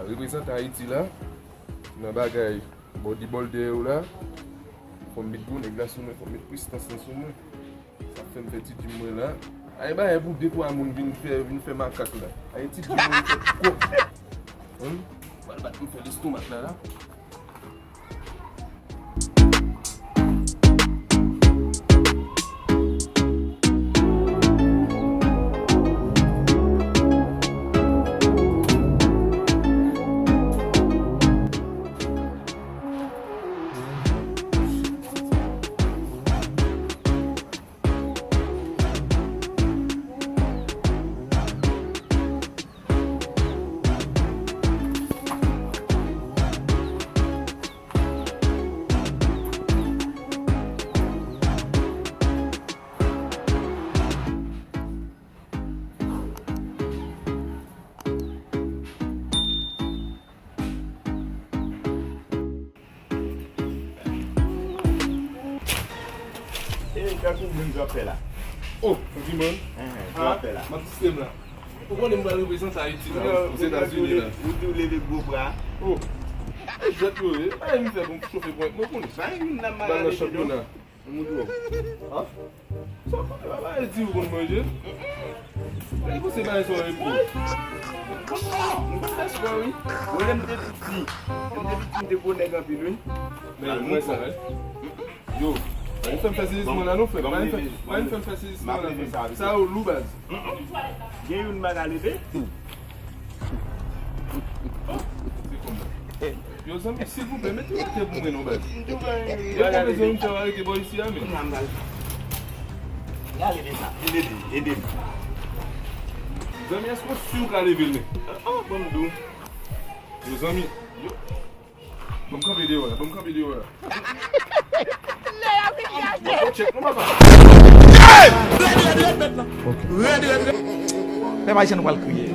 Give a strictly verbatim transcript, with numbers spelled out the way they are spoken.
Reprezante Ayiti la, nan bagay bòdibòl dèyè yo la. Fò m met gwo nèg la sou mwen, fò m met prestans lan sou mwen. Sa fè m fè ti djim mwen la. Ay, bagay pou de twa moun vin fè, vin fè makak la. Ay, ti djim mwen fè kòk. Humm. Pral bat m fè lestomak la, la. E, tankou moun sa ap fè la. Oh, Pokémon. Enhen, sa ap fè la. M ap sistèm la. Ou konnen m pral reprezante Ayiti la, Ozetazini la. Ou di w leve gwo bra. Oh. E jwèt yo ye. Ay, m fè bon chofe pwent mwen konnen. Sa youn nan m pa gade non. Bal nan chanpyona. M di w. Ha? Sa w konnen, papa, e di w konn manje. Li konn se bagay sa w epi. M konn fè spò, wi. Mwen, lè m te piti, lè m te piti, m te gwo nèg anpil, wi. Men, mwen sa, wi. Yo, pa vin fè m fè sezisman la non, frè. Pa vin fè, pa vin fè m fè sezisman la, frè. Sa yo lou, baz. Gen youn m pa ka leve. Se kòman? Yo, zanmi, silvouplè, mete w atè pou mwen non, baz. Yo pa bezwen vin fè w arete bò isi a, men. Gade de sa. Ede m, ede m. Zanmi, èske w si w ka leve l, men? Oh, oh, ban m di w. Yo, zanmi. Yo. Ban m kanpe deyò la, ban m kanpe deyò la. Lè y ap vin gade. Bon, bon, tchèk non, papa. Rèd, rèd, rèd, mèt la. Ok. Rèd, rèd, rèd. Pèp ayisyen, nou pral kriye.